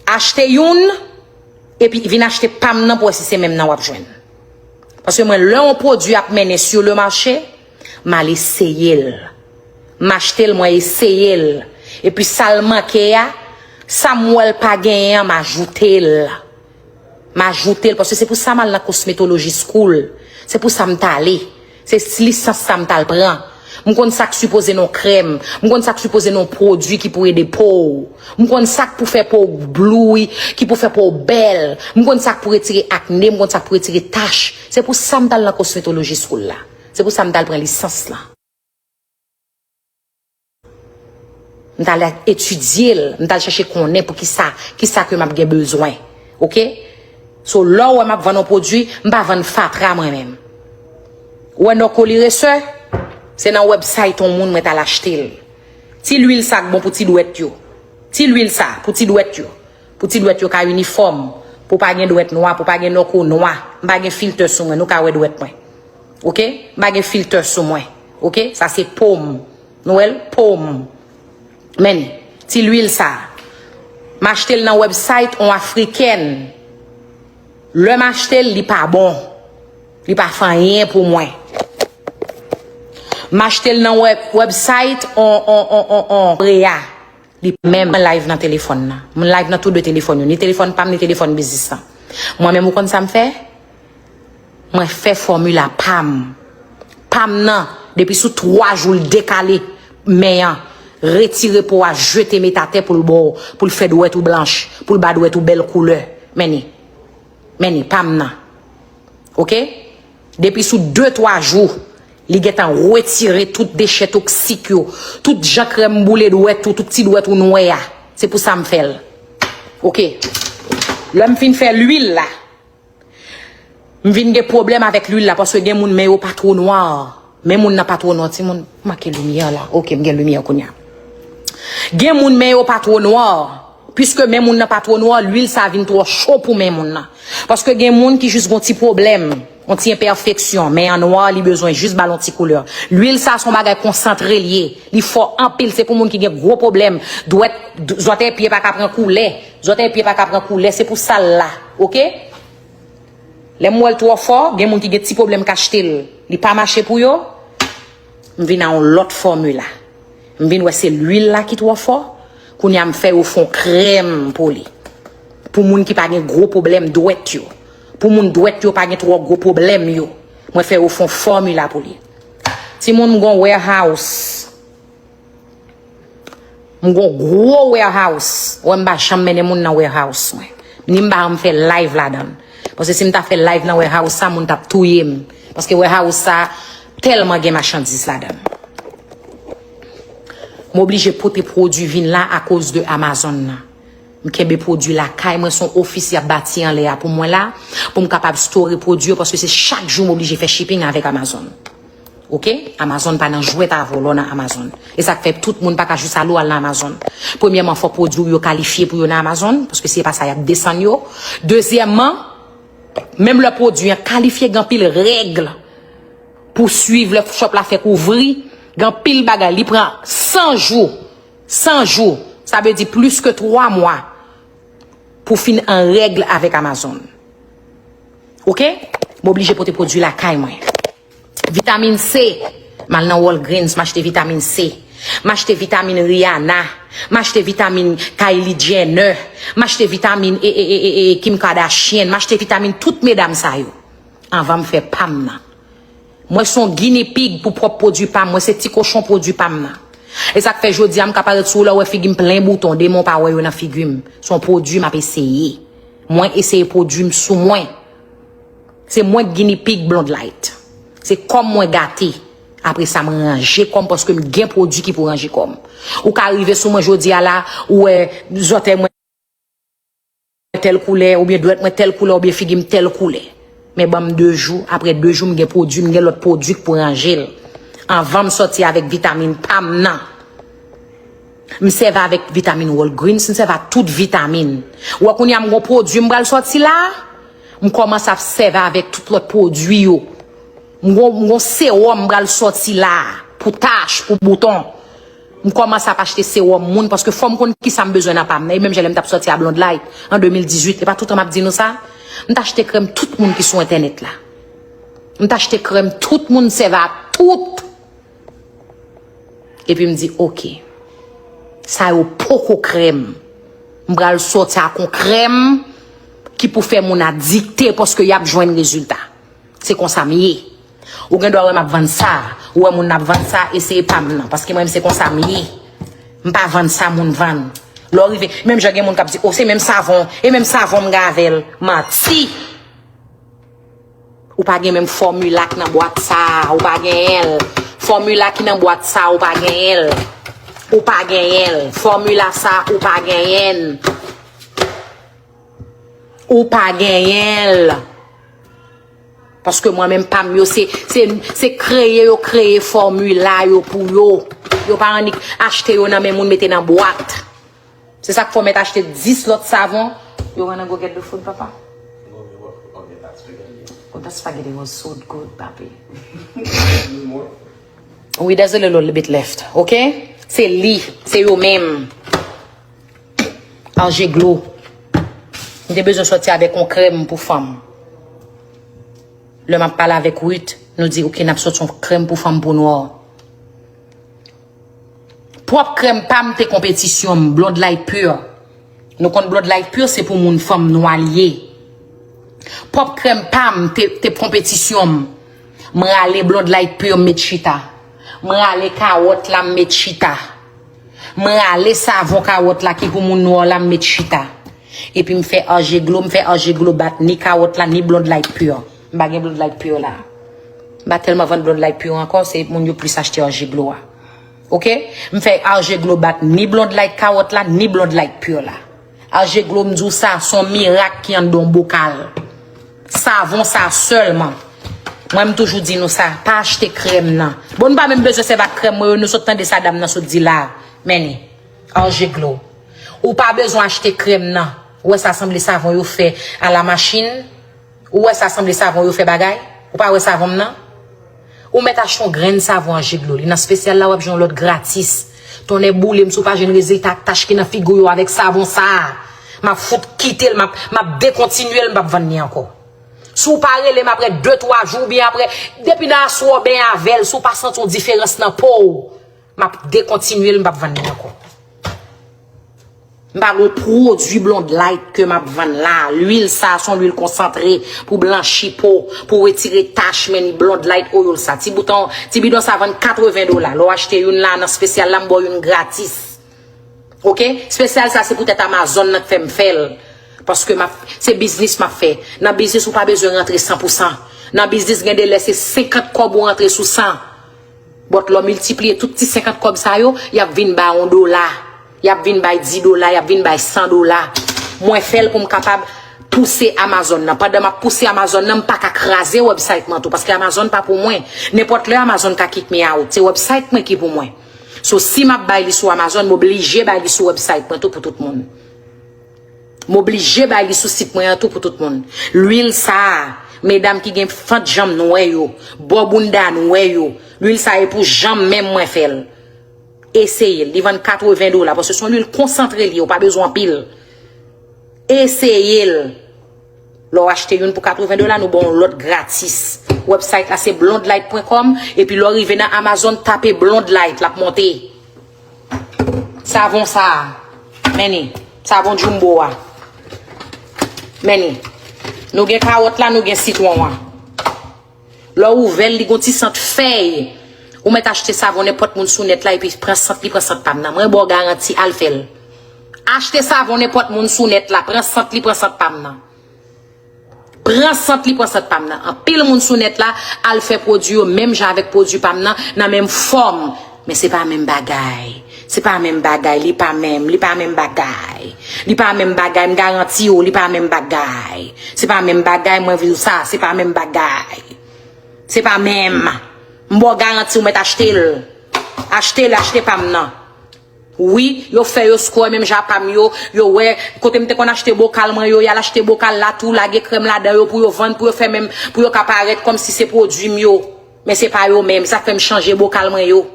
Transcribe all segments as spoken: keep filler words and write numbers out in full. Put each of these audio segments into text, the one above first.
Achte youn, epi vin achte pa m nan pou wè si se menm nan w ap jwenn. Paske mwen, lè yon pwodui ap mennen sur le marché, m al eseye l. M achte l, mwen eseye l. Epi sa l manke a, sa m wè l pa genyen an, m ajoute l. M ajoute l, paske se pou sa m al nan cosmetology school. Se pou sa m t ale. Se lisans sa m t al pran. M konn sa k sipoze nan yon krèm. M konn sa k sipoze nan yon pwodui ki pou ede po w. M konn sa k pou fè po w bloui, ki pou fè po w bèl. M konn sa k pou retire akne, m konn sa k pou retire tach. Se pou sa m t al nan cosmetology school la. Se pou sa m t al pran lisans lan. M t al etidye l, m t al chèche konnen pou kisa, kisa ke m ap gen bezwen. Oke? So, lè w wè m ap vann yon pwodui, m pa vann fatra mwen menm. Ou wè Nòko li resè, se nan website yon moun mwen t al achte l. Ti lwil sa k bon pou ti dwèt yo. Ti lwil sa pou ti dwèt yo. Pou ti dwèt yo ka inifòm. Pou pa gen dwèt nwa, pou pa gen Nòko nwa. M pa gen filtè sou mwen, nou ka wè dwèt mwen. Oke? M pa gen filtè sou mwen. Oke? Sa se po m. Nou wè l? Po m. Men, ti lwil sa. M achte l nan website on afrikèn. Lè m achte l, li pa bon. Li pa fè anyen pou mwen. M achte l nan web, website on, on, on, on, on Korea. Li menm mwen live nan telefòn nan. Mwen live nan tou de telefòn yo. Ni telefòn pa m, ni telefòn biznis lan. Mwen menm, ou konn sa m fè? Mwen fè fòmila pa m. Pa m nan, depi sou twa jou l dekale men an, retire po a, jete met atè pou l ba w, pou l fè dwèt ou blanch, pou l ba dwèt ou bèl koulè. Men ni. Men ni, pa m nan. Oke? Depi sou de, twa jou, li gentan retire tout dechè toksik yo, tout jan krèm boule dwèt ou, tout ti dwèt ou nwè a. Se pou sa m fè l. Oke? Lè m fin fè lwil la, m vin gen pwoblèm avèk lwil la, paske gen moun men yo pa two nwa. Men moun nan pa two nwa, timoun. Make limyè la. Oke, m gen limyè kounye a. Gen moun men yo pa two nwa. Piske men moun nan pa two nwa, lwil sa vin twò cho pou men moun nan. Paske gen moun ki jis gon ti pwoblèm, yon ti enpèfeksyon, men an nwa, li bezwen jis ba l yon ti koulè. Lwil sa se yon bagay konsantre l ye. Li fò anpil, se pou moun ki gen gwo pwoblèm. Dwèt, d-, zòtèy pye pa ka pran koulè. Zòtèy pye pa ka pran koulè, se pou sa l la. Oke? Lè m wè l twò fò, gen moun ki gen ti pwoblèm k achte l, li pa mache pou yo, m vin a yon lòt fòmila. M vin wè se lwil la ki twò fò, kounye a m fè yo fè yon krèm pou li. Pou moun ki pa gen gwo pwoblèm dwèt yo. Pou moun dwèt yo pa gen twò gwo pwoblèm yo. Mwen fè yo fè yon fòmila pou li. Timoun, m gon warehouse. M gon gwo warehouse. Ou wè m pa janm mennen moun nan warehouse mwen. Ni m pa janm fè live ladan l. Paske si m ta fè live nan warehouse sa, moun t ap touye m. Paske warehouse sa tèlman gen machandiz ladan l. M oblije pote pwodui vin la akoz de Amazon nan. M kenbe pwodui lakay mwen, se yon ofis y ap bati anlè a pou mwen la, pou m kapab store pwodui yo, paske se chak jou m oblije fè shipping avèk Amazon. Oke? Amazon pa nan jwèt avè w lè w nan Amazon. E sa k fè tout moun pa ka jis ale w al nan Amazon. Premyèman, fò pwodui w yo kalifye pou yo nan Amazon, paske se pa sa y ap desann yo. Dezyèmman, menm lè pwodui an kalifye, gen anpil règ pou swiv lè shop la fèk ouvri, gen anpil bagay, li pran san jou. San jou, sa vle di plis ke twa mwa pou fin an règ avèk Amazon. Oke? M oblije pote pwodui lakay mwen. Vitamin C, m al nan Walgreens, m achte vitamin C. M achte vitamin Rihanna, m achte vitamin Kylie Jenner, m achte vitamin e, e, e, e, e, Kim Kardashian, m achte vitamin tout medam sa yo. Anvan m fè pa m nan. Mwen se yon guinea pig pou pwòp pwodui pa m. Mwen se ti kochon pwodui pa m nan. E sa k fè jodi a m ka parèt sou ou la, ou wè figi m plen bouton, demon pa wè yo nan figi m. Se yon pwodui m ap eseye. Mwen eseye pwodui m sou mwen. Se mwen k guinea pig Blonde Light. Se kò m mwen gate. Apre sa, m ranje kò m paske m gen pwodui ki pou ranje kò m. Ou ka rive sou mwen jodi a la, ou wè zòtèy mwen tèl koulè, oubyen dwèt mwen tèl koulè, oubyen figi m tèl koulè. Men ban m de jou, apre de jou, m gen pwodui, m gen lòt pwodui k pou ranje l. Anvan m sòti avèk vitamin pa m nan, m sèvi avèk vitamin Walgreens, m sèvi ak tout vitamin. Ou wè kounye a m gon pwodui m pral sòti la, m kòmanse ap sèvi avèk tout lòt pwodui yo. M gon, m gon sewòm m pral sòti la, pou tach, pou bouton. M kòmanse ap achte sewòm moun, paske fò m konn kisa m bezwen nan pa m nan. E menm jan lè m t ap sòti a Blonde Light an de mil dizuit, e pa toutan m ap di nou sa? M t achte krèm tout moun ki sou entènèt la. M t achte krèm tout moun, m sèvi a tout. Epi m di, oke. Sa yo poko krèm. M pral sòti ak yon krèm ki pou fè moun adikte paske y ap jwenn rezilta. Se konsa m ye. Ou gen dwa wè m ap vann sa, ou wè moun ap vann sa, e se pa m nan, paske mwen menm se konsa m ye. M pa vann sa moun vann. Lè w rive, menm jan gen moun k ap di, o, se menm savon, e menm savon m gen avè l. Manti! Ou pa gen menm fòmila k nan bwat sa a, ou pa genyen l. Fòmila ki nan bwat sa a, ou pa genyen l. Ou pa genyen l. Fòmila sa a, ou pa genyen l. Ou pa genyen l. Paske mwen menm pa m yo, se, se, se kreye yo kreye fòmila yo pou yo. Yo pa annik achte yo nan men moun mete nan bwat. Se sa k fè w mèt achte dis lòt savon. You wanna go get the food, papa? Oh, that spaghetti was so good, papi. Wi, there's a little bit left, ok? Se li, se yo menm. Argé Glow. M te bezwen sòti avèk yon krèm pou fanm. Lè m ap pale avèk Ruth, nou di, oke, n ap sòti yon krèm pou fanm po nwa. Pwòp krèm pa m te konpetisyon m, Blonde Light Pure. Nou konn Blonde Light Pure, se pou moun fanm nwa li ye. Pwòp krèm pa m te, te konpetisyon m. M rale Blonde Light Pure, m met chita. M rale kawòt la, m met chita. M rale savon kawòt la ki pou moun nwa la, m met chita. Epi m fè Argé Glow, m fè Argé Glow bat ni kawòt la, ni Blonde Light Pure. M pa gen Blonde Light Pure la. M pa tèlman vann Blonde Light Pure ankò, se moun yo plis achte Argé Glow a. Ok? M fè Argé Glow bat ni Blonde Light kawòt la, ni Blonde Light Pure la. Argé Glow, m di w sa, se yon mirak ki anndan yon bokal. Savon sa sèlman. Mwen, m toujou di nou sa, pa achte krèm nan. Bon, nou pa menm bezwen sèvi ak krèm mwen yo, nou sot tande sa dam nan sot di la. Men li. Argé Glow. Ou pa bezwen achte krèm nan. Ou wè sa sanble savon yo fè a la machin? Ou wè sa sanble savon yo fè bagay? Ou pa wè savon m nan? Ou mèt achte yon grenn savon Argé Glow. Li nan spesyal la, w ap jwenn yon lòt gratis. Tonnè boule m si w pa jwenn rezilta ak tach ki nan figi w yo avèk savon sa a. M ap fout kite l, m ap, m ap dekontinye l, m p ap vann li ankò. Si w pa rele m apre de, twa jou, oubyen apre, depi nan aswè w ben avè l, si w pa santi yon diferans nan po w, m ap dekontinye l, m p ap vann li ankò. M pa gon pwodui Blonde Light ke m ap vann la. Lwil sa, se yon lwil konsantre pou blanchi po, pou retire tach, men ni Blonde Light Oil sa. Ti bouton, ti bidon sa vann katreven dola. Lè w achte youn la, nan spesyal la, m ba w youn gratis. Ok? Spesyal sa, se poutèt Amazon nan k fè m fè l. Paske m ap, se biznis m ap fè. Nan biznis, ou pa bezwen rantre san pou san. Nan biznis, gen de lè se senkant kòb ou rantre sou san. But lè w miltipliye tout ti senkant kòb sa yo, y ap vin bay yon dola. Y ap vin bay dis dola, y ap vin bay san dola. Mwen fè l pou m kapab pouse Amazon nan. Pandan m ap pouse Amazon nan, m pa ka kraze website mwen tou, paske Amazon pa pou mwen. Nenpòt lè Amazon ka kick me out. Se website mwen ki pou mwen. So, si m ap bay li sou Amazon, m oblije bay li sou website mwen tou pou tout moun. M oblije bay li sou sit mwen an tou pou tout moun. Lwil sa a, medam ki gen fant janm nwè yo, bò bounda nwè yo, lwil sa a e pou janm menm mwen fè l. Eseye l. Li vann katreven dola, paske se yon lwil konsantre li ye, ou pa bezwen anpil. Eseye l. Lè w achte youn pou katreven dola, nou ba w yon lòt gratis. Website la se blondelight pwen kòm, epi lè w rive nan Amazon, tape Blonde Light, l ap monte. Savon sa a. Men li. Savon Jumbo a. Men li. Nou gen kawòt la, nou gen sitwon an. Lè w ouvè l, li gon ti sant fèy. Ou mèt achte savon nenpòt moun sou nèt la, epi pran sant li, pran sant pa m nan. Mwen ba w garanti, al fè l. Achte savon nenpòt moun sou nèt la, pran sant li, pran sant pa m nan. Pran sant li, pran sant pa m nan. Anpil moun sou nèt la al fè pwodui yo menm jan avèk pwodui pa m nan, nan menm fòm. Men se pa menm bagay. Se pa menm bagay, li pa menm, li pa menm bagay. Li pa menm bagay, m garanti w, li pa menm bagay. Se pa menm bagay, mwen di w sa, se pa menm bagay. Se pa menm. M ba w garanti w mèt achte l. Achte l, achte pa m nan. Wi, yo fè yo score menm jan pa m yo. Yo wè, kote m te konn achte bokal mwen yo, y al achte bokal la tou, lage krèm ladan yo pou yo vann, pou yo fè menm, pou yo ka parèt kòmsi se pwodui m yo. Men se pa yo menm, sa k fè m chanje bokal mwen yo.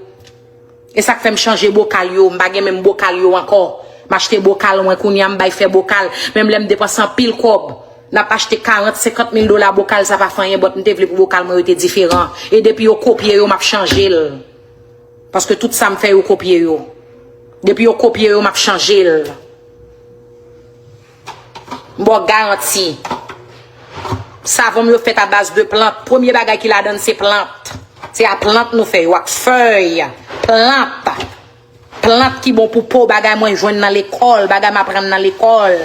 E sa k fè m chanje bokal yo, m pa gen menm bokal yo ankò. M achte bokal mwen kounye a, m bay fè bokal. Menm lè m depanse anpil kòb, n ap achte karant, senkant mil dola bokal, sa pa fè anyen, but m te vle pou bokal mwen yo te diferan. E depi yo kopye yo, m ap chanje l. Paske tout sa m fè, yo kopye yo. Depi yo kopye yo, m ap chanje l. M ba w garanti. Savon m yo fèt a baz de plant. Premye bagay ki ladan l se plant. Se a plant nou fè yo, ak fèy. Plant. Plant ki bon pou po, bagay mwen jwenn nan lekòl, bagay m aprann nan lekòl.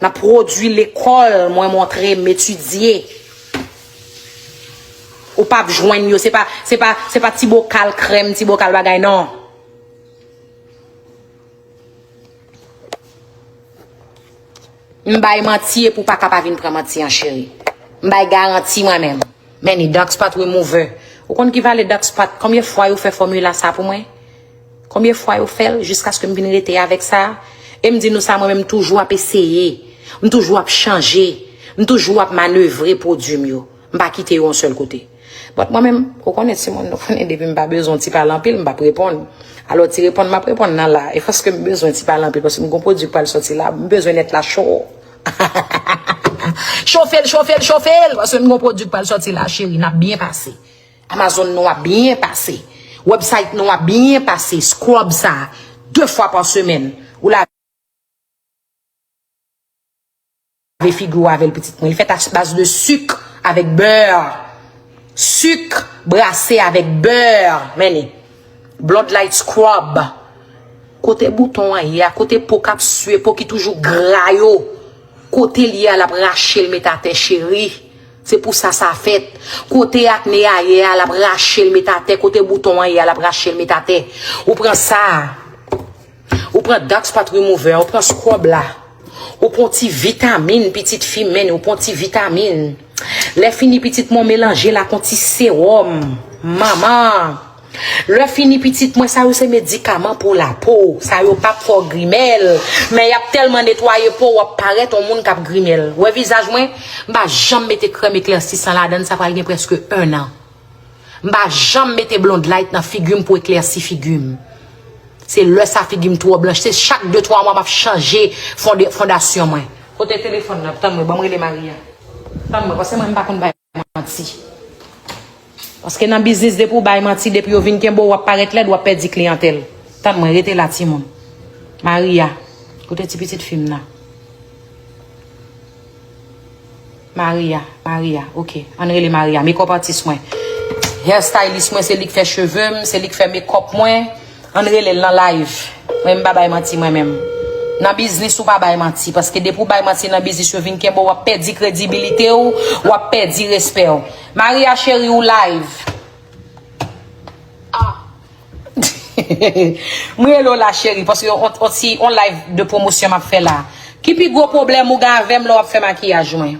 Nan pwodui lekòl, mwen montre m etidye. Ou p ap jwenn yo, se pa, se pa, se pa ti bokal krèm, ti bokal bagay, non. M bay manti epi w pa ka pa vin pran manti an, cheri. M bay garanti mwen menm. Men ni dark spot remover. Ou konn ki valè dark spot? Konbyen fwa yo fè fòmila sa pou mwen? Konbyen fwa yo fè l jiskaske m vin rete avèk sa? E m di nou sa, mwen menm, m toujou ap eseye. M toujou ap chanje. M toujou ap manevre pwodui m yo. M pa kite yo yon sèl kote. But mwen menm, ou konnen timoun, nou konnen depi m pa bezwen ti pale anpil, m p ap reponn. Alò, ti reponn m ap reponn nan la. E paske m bezwen ti pale anpil, paske m gon pwodui k pral sòti la, m bezwen nèt la cho. Chofe l, chofe l, chofe l, paske m gon pwodui k pral sòti la, cheri, n ap byen pase. Amazon nou ap byen pase. Website nou ap byen pase. Scrub sa, de fwa pa semèn. Ou la lave figi w avè l, pitit mwen. Li fèt a baz de sik avèk bè. Sik brase avèk bè. Men li. Bloodlight Scrub. Kote bouton an ye a, kote po k ap swe, po ki toujou gra yo. Kote l ye a, l ap rache l met atè, cheri. Se pou sa sa fèt. Kote akne a ye a, l ap rache l met atè. Kote bouton an ye a, l ap rache l met atè. Ou pran sa. Ou pran dark spot remover, ou pran scrub la. Ou pran ti vitamin, pitit fi m, men ou pran ti vitamin. Lè fini, pitit mwen, melanje l ak yon ti sewòm. Manman. Lè fini, pitit mwen, sa yo se medikaman pou lapo. Sa yo p ap fè w grimèl. Men y ap tèlman netwaye po w, w ap parèt yon moun k ap grimèl. Wè vizaj mwen, m pa janm mete krèm eklèsisan ladan l, sa pral gen prèske en an. M pa janm mete Blondlite nan figi m pou eklèsi figi m. Se lè sa figi m twò blanch. Se chak de twa mwa m ap chanje fonde, fondasyon mwen. Kote telefòn nan? Tann mwen, ban m rele Maria. Tann mwen, paske mwen m pa konn bay manti. Paske nan biznis, depi w bay manti, depi yo vin kenbe w, w ap parèt lèd, w ap pèdi kliyantèl. Tann mwen, rete la, timoun. Maria, kote ti pitit fi m nan? Maria, Maria, ok. Ann rele Maria, makeup artist mwen. Hairstylist mwen, se li k fè cheve m, se li k fè makeup mwen. Ann rele l nan live. Mwen, m pa bay manti mwen menm. Nan biznis, ou pa bay manti. Paske depi w bay manti nan biznis, yo vin kenbe w, w ap pèdi kredibilite w, w ap pèdi respè w. Maria cheri, ou live. Ah. M rele w la, cheri, paske on, on ti, on live de pwomosyon m ap fè la. Ki pi gwo pwoblèm ou gen avè m lè w ap fè makiyaj mwen?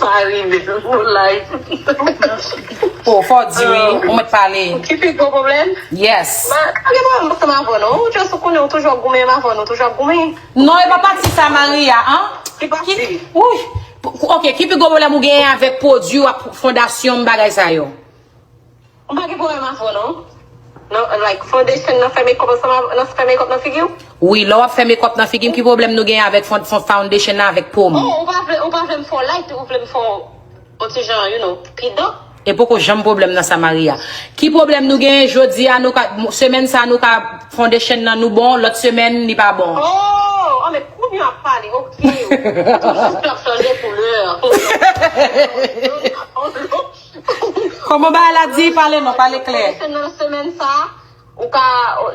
Pa rive, nou live. Oh, fò w di wi, ou mèt pale. Ki pi gwo pwoblèm? Yes. Ma, pa gen pwoblèm ansanm avè w, non. Ou just ou konnen ou toujou ap goumen, m avè w, nou toujou ap goumen. Non, e pa pati sa, Maria, an? Ki pati? Ki, wi. Ok, ki pi gwo pwoblèm ou genyen avèk pwodui w ak fondasyon m, bagay sa yo? M pa gen pwoblèm avè w, non. Non, like, foundation nan fè makeup ansanm avè, nan fè makeup nan figi w? Wi, lè w ap fè makeup nan figi m, ki pwoblèm nou genyen avèk fon-, fon-, foundation nan avèk po m? Oh, ou pa vle, ou pa vle m fè w light, ou vle m fè w yon ti jan, you know, pi dark? E poko janm pwoblèm nan sa, Maria. Ki pwoblèm nou genyen jodi a, nou ka, semèn sa, nou ka foundation nan nou bon, lòt semèn, li pa bon. Oh, oh, men kounye a ap pale, ok. Ou toujou ap chanje koulè. Kòman bagay la di? Pale non, pale klè. Semèn, semèn sa, ou ka,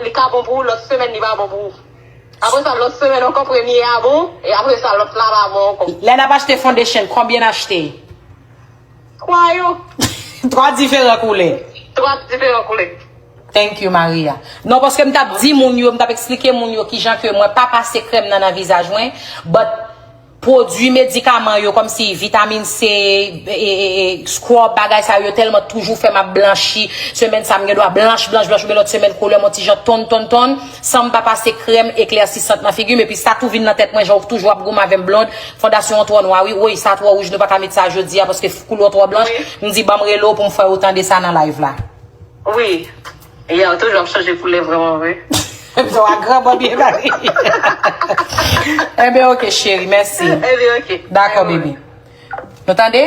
li ka bon pou ou, lòt semèn li pa bon pou ou. Apre sa, lòt semèn ankò, premye a bon, e apre sa, lòt la pa bon ankò. Lè n ap achte foundation, konbyen n achte? Twa yo. Twa diferan koulè. Twa diferan koulè. Thank you, Maria. Non, paske m t ap di moun yo, m t ap eksplike moun yo kijan ke mwen pa pase krèm nan nan vizaj mwen, but pwodui medikaman yo, kòmsi vitamin C, e, e, e, scrub, bagay sa yo tèlman toujou fè m ap blanchi. Semèn sa m gen dwa blanch, blanch, blanch, oubyen lòt semèn koulè m on ti jan tonn, tonn, tonn, san m pa pase krèm eklèsisant nan figi m, epi sa tou vin nan tèt mwen, jan w toujou ap goumen avè m blond, fondasyon an twò nwa, wi, woy, sa twò wouj, nou pa ka met sa jodi a, paske koulè w twò blanch, m di ban m rele w pou m fè w tande sa nan live la. Wi. Ya, w toujou ap chanje koulè vrèman vre. Sa w a gran bò byen mari. Enben, oke, cheri, mèsi. Ebyen, oke. Dakò, baby. Nou tande?